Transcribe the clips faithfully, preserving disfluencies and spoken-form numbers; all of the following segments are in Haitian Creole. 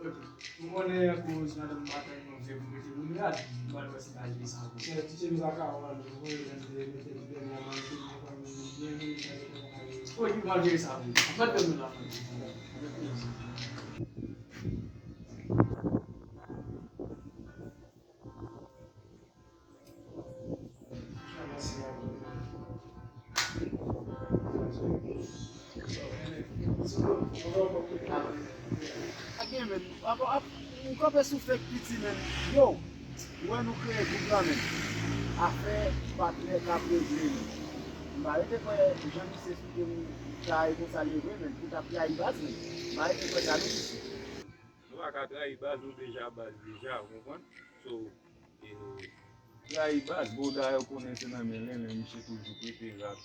Ok. M konnen akoz madanm m pa tann yon vye pou mete pou li a, m pral pran ti bagay sa pou li. Ti chemiz a kawòl, m voye l mete li dèyè a manke, m pa konn byen, m pa konn. Ok, m pral jere sa pou li. M pral tann nou la. Avèk plezi. Ak gen men, ap, ap, m kanpe sou fake piti men. Yo, ou wè nou kreye gwoup la men. Afè patnè k ap regle nou. M pa rete kwè jan misye sou ke m trayi konsa li vre men, pou t ap trayi baz men. M pa rete kwè sa non. Nou pa ka trayi baz, nou deja baz deja, ou konprann? So, e, trayi baz, bon, dayè ou konnen se nan men Len, Len, misye toujou prete zam,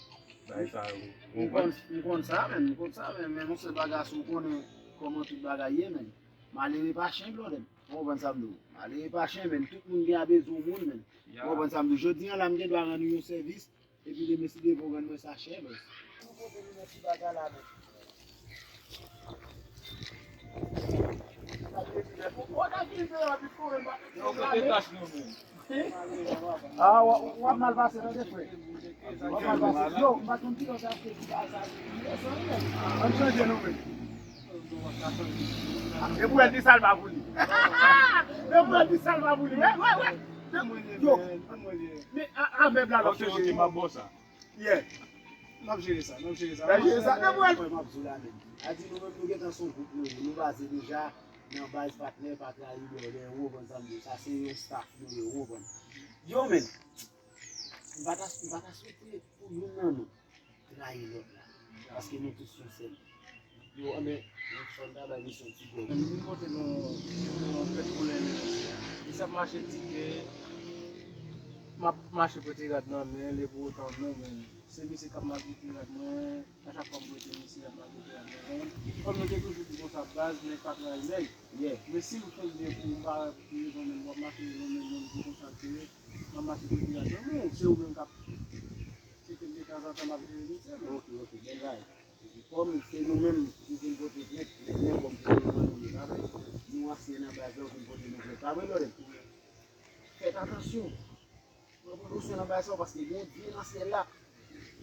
bay sa yo, ou M konprann? konn, m konn sa, men, m konn sa, men, men yon sèl bagay, si w konnen kòman tout bagay ye, men, malere pa chen, blòdè m. Ou konprann sa m di w? Malere pa chen, men, tout moun gen a bezwen yon moun, men. Ya. Ou konprann sa m di w? Jodi a la, m gen dwa rann ou yon sèvis, epi demen si Bondye vle, w rann mwen sa chè, baz. Ou pote nou nan ti bagay la, men. Yo, kote tach nan men? Ah, w, w ap mal pase, tande, frè. W ap mal pase. Yo, m pa t konn kilè w te achte ti bagay sa. Ann chanje non, men. Depi w di sa l pa pou li. Depi w di sa l pa pou li. Wè, wè, wè. Yo. Men a, a mèb la l ap chanje. Ok, ok, m ap ba w sa. Yeah. N ap jere sa, n ap jere sa. N ap jere sa. Depi w di. Mwen, m ap di w la menm. A di nou menm nou gentan se yon gwoup nou ye. Nou baze deja nan baz patnè pa trayi blòdè, ou konprann sa m di w. Sa se yon staff nou ye, ou konprann. Yo, men. M pa ta, m pa ta swete pou youn nan nou trayi lòt la. Paske nou tout se yon sèl. Yo, anben, nou fè n ta bay misyon ti gòl. Nou vin pote nou, nou fèt pou lè, misye ap mache di ke m ap mache pote rad nan men l, e pou otan non, men se misye k ap maltrete rad mwen, a chak fwa m pote misye ap maltrete rad mwen. Kòm nou te toujou di konsa, baz, nèg pa trayi nèg. Yeah. Men si m fè l byen pou m pa pou rezon menm, w ap mache rezon menm, menm pou konsa ke m ap mache pote rad nan men w, se ou menm k ap tcheke m detanzantan, m ap jere misye, men. Ok, ok, bèl bagay. Epi kòm se nou menm ki vin pote plent, lè nenpòt moun nou ye, pa vre? Nou ansyen nan baz la, ou vin pote nou plent, pa vre, Lòrèn? Fèt atansyon. Pran prekosyon nan bagay sa yo, paske gen yon Dye nan syèl la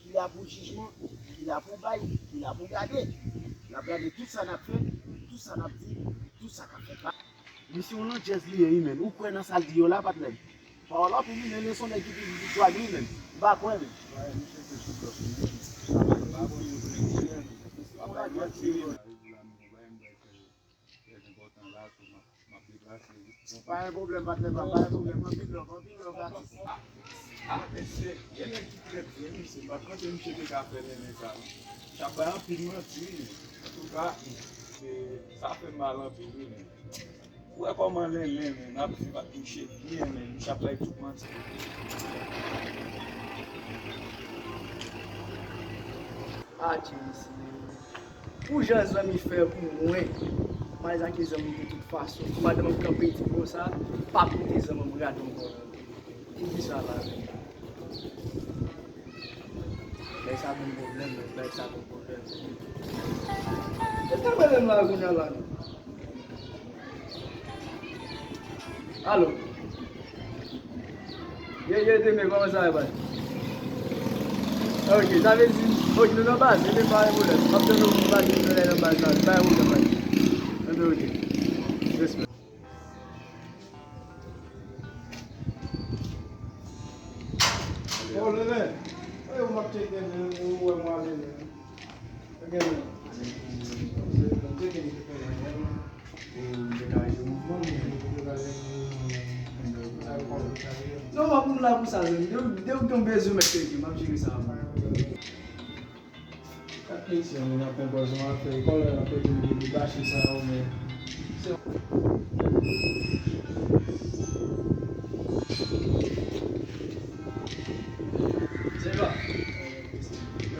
ki la pou jijman, ki la pou bay, ki la pou gade. L ap gade tout sa n ap fè, tout sa n ap di, tout sa k ap fèt la. Misye yon landjèz li ye, wi, menn. Ou kwè nan sa l di yo la, patnè m? Pawòl anpil, wi, men, men se yon nèg ki pi, pi dwat, wi, menn. M pa kwè, menn. Pa gen pwoblèm, patnè, pa, pa gen pwoblèm, anpil love, anpil love, atis. Ah, mesye, gen nèg ki trèt vre, wi, se pa kòmsi misye te ka fè nenmen sa, non. Chak bay anpil manti, wi. Antouka, se, sa fè m mal anpil, wi, men. Ou wè kòman Len, Len, men, n ap viv ak misye byen, men, misye ap bay tout manti. Adje, mesye. Pou jan zanmi fè pou mwen, m al ak zanmi de tout fason. Pou madanm ap kanpe di konsa, pa koute zanmi m, gade yon bò. Poukisa la menm? Bagay sa ban m pwoblèm, menm. Bagay sa ban m pwoblèm. Èske pwoblèm la kounye a la menm? Alo? Ye, ye, demen, kòman sa ye, baz? Ok, sa vle di, ok, nou nan baz, demen pa gen pwoblèm. M ap tann nou pou baz, nou lè nan baz la, pa gen pwoblèm, baz. Anben, ok. Respè. Yo, Lele, e ou m ap tcheke, ou wè m ale, men. Tcheke, men. Tcheke, men. Non, m ap moun la pou sa, zanmi. Depi, depi w gen bezwen, mèt peye, m ap jere sa. Kat mesye, moun ap konpòze yon afè, kòlè ap pete m gen de gache sa yo, men. Se pa.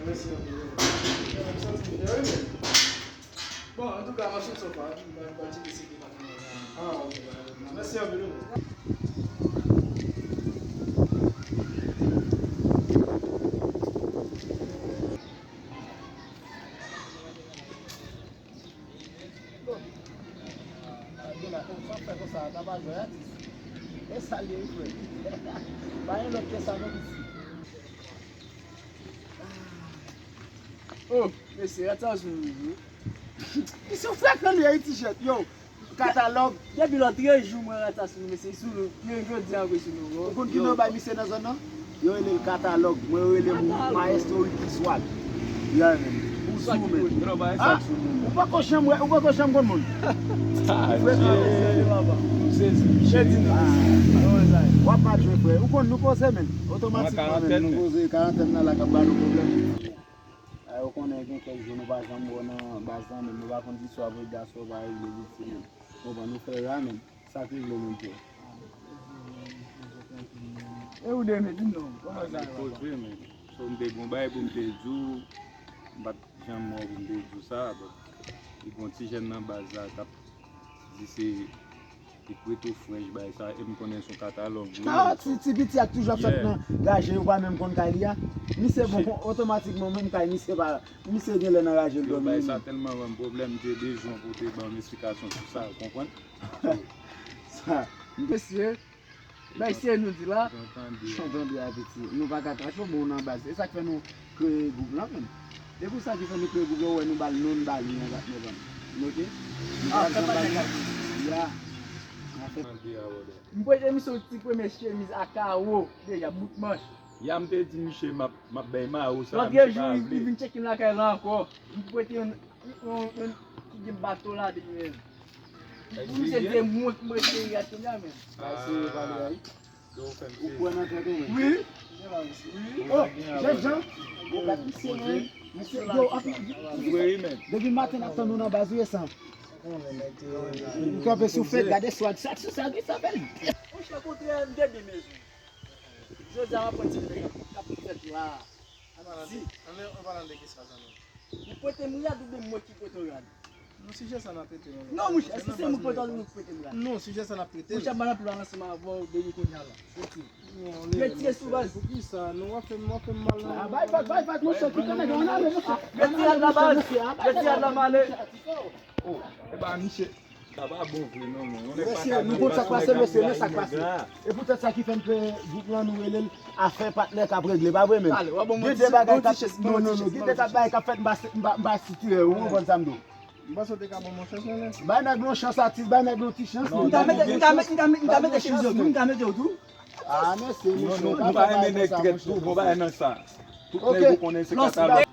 Mèsi anpil. Bon, antouka, m ap sot sofa, m ap tcheke si gen pa nan. Ah, ok. Mèsi anpil. Sa fè konsa, ta pa jwe atis. E sa l ye, wi, frè. Pa gen lòt ke sa, non, piti. Oh, mesye, ret sa sou nou, wi. Misye, w frekan li, Ayiti Jet, yo. Katalòg. Depi lòt trè jou mwen ret sa sou nou, mesye, sou nou. Men jodi a ankò sou nou, bro. Ou konn ki non bay misye nan zòn nan? Yo rele l Katalòg. Mwen yo rele m Maestro Ricky Swag. Yeah, man. Ou sou, man. Ah, ou poko janm wè, ou poko janm konn moun. Ou frekan, mesye. M sezi, m sezi. W ap mal jwe, frè. Ou konn nou poze, man. Otomatikman, man, nou poze, karantèn nan la k ap ba nou pwoblèm. Ay, ou konnen gen kèk jou nou pa janm wè w nan baz lan, men nou pa konn si w ap regle aswè, w pa regle vit se menm. Konprann, nou fè ramen. Sa k regle menm, frè? E ou de, men di m non. Kòman sa va? Poze, men. So, m te gon bagay pou m te di w, m pa t janm wè w pou m te di w sa, donk, li gon ti jèn nan baz la k ap di se li preto frèch bay sa, e m konnen se yon katalòg li ye. Ah, ti, ti piti a k toujou ap fèt nan raje, yo pa menm konn kay li a. Misye bon, otomatikman, menm kay misye pa, misye genlè nan raje l dòmi. Yo bay sa tèlman ban m pwoblèm, m te bezwen pou w te ban m esplikasyon sou sa, ou konprann? Sa, mesye, mesye nou di la, jan tande a piti, nou pa ka kache w, bon, nou nan baz. E sa k fè nou kreye gwoup lan menm. E pou sa ki fè nou kreye gwoup lan, ou wè nou ba l non, nou ba l li an dat nou ban. Note? Nou pa janm ba l non. Ya. N a fè. M prete misye yon ti premye chemiz a kawo, deja bout manch. Ya m te di misye m ap, m ap bay mawo sa, misye pa vle. Lòt jou, li vin tcheke m lakay la ankò. M prete yon, yon, yon, ki gen bato la depi menm. Misye te mont mwen seri a kounye a menm. Ou kwè nan tèt ou menm? Wi. Wi. Oh, jèn jan. Ou gad misye menm. Misye, yo, ap, depi maten n ap tann ou nan baz ou ye san. M kanpe sou fèt, gade swag, swag sou sa, ki sa bèl. Monchè, kontrè, m te byen bezwen. Jodi a, m aprann se nèg k ap, k ap fèt la. Di. Ann, ann palan de kisa sa menm? Ou prete m rad oubyen mwen ki prete w rad? Non, sijè sa n ap trete non. Non, monchè, èske se mwen ki prete w rad oubyen ou ki prete m rad? Non, sijè sa n ap trete. Monchè, m pa nan plan ansanm avè w depi kounye a la. Retire sou baz. Poukisa? Non, w ap fè m, w ap fè m mal nan. Ah, bay fak, bay fak, monchè, kite nèg la, ann ale, monchè. Retire rad la, baz. Retire rad la, m ale. Oh, e pa misye. Sa pa bon vre non, men. Mesye, nou konn sa k pase, mesye, men sa k pase. E poutèt sa ki fè n kreye gwoup lan, nou rele l afè patnè k ap regle, pa vre menm? Gen de bagay k ap, non, non, non, gen de bagay k ap fèt, m pa, m pa, m pa sitire yo, ou konprann sa m di w? M panse w te ka ban m yon chans, non, men. Bay nèg yon chans, atis, bay nèg yon ti chans. M ka mete, m ka mete, m ka mete, m ka mete chemiz yo tou, m ka mete yo tou. Ah, mesye, mesye, nou pa renmen nèg trèt tou, bon bagay nan sa. Tout nèg ou konnen se katalòg.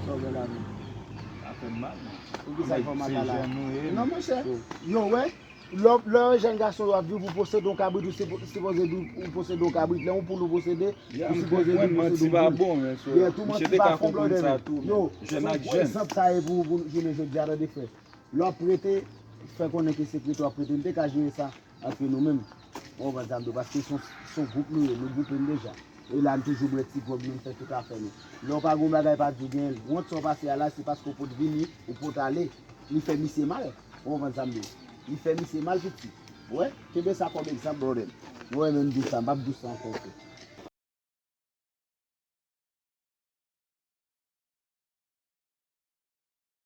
Sa w gen la menm? Sa fè m mal, non. Poukisa l fè w mal la la? Non, monchè. Yo, wè, lè, lè yon jèn gason yo ap di w pou posede yon kabrit, ou sipo-, sipoze di w posede yon kabrit. Lè yon poul ou posede, ou sipoze di w posede yon poul. Yeah, tou manti pa fon blòdè menm. Yo, se yon gwo egzanp sa ye pou, pou jounen jodi a, tande frè. Lè w ap prete, fè konnen ke se prete w ap prete. Nou te ka jere sa antre nou menm. Ou konprann sa m di w? Paske se yon, se yon gwoup nou ye, nou gwoupe n deja. E la, n toujou bwè ti gwòg nou, n fè tout afè nou. Lè w pa gen yon bagay, pa di w genyen l. Wont sa w pase a la, se paske w pot vini, ou pot ale. Li fè misye mal. Ou konprann sa m di w? Li fè misye mal, piti. Ou wè? Kenbe sa kòm egzanp, brother. Ou wè, men m di w sa, m p ap di w sa ankò, frè.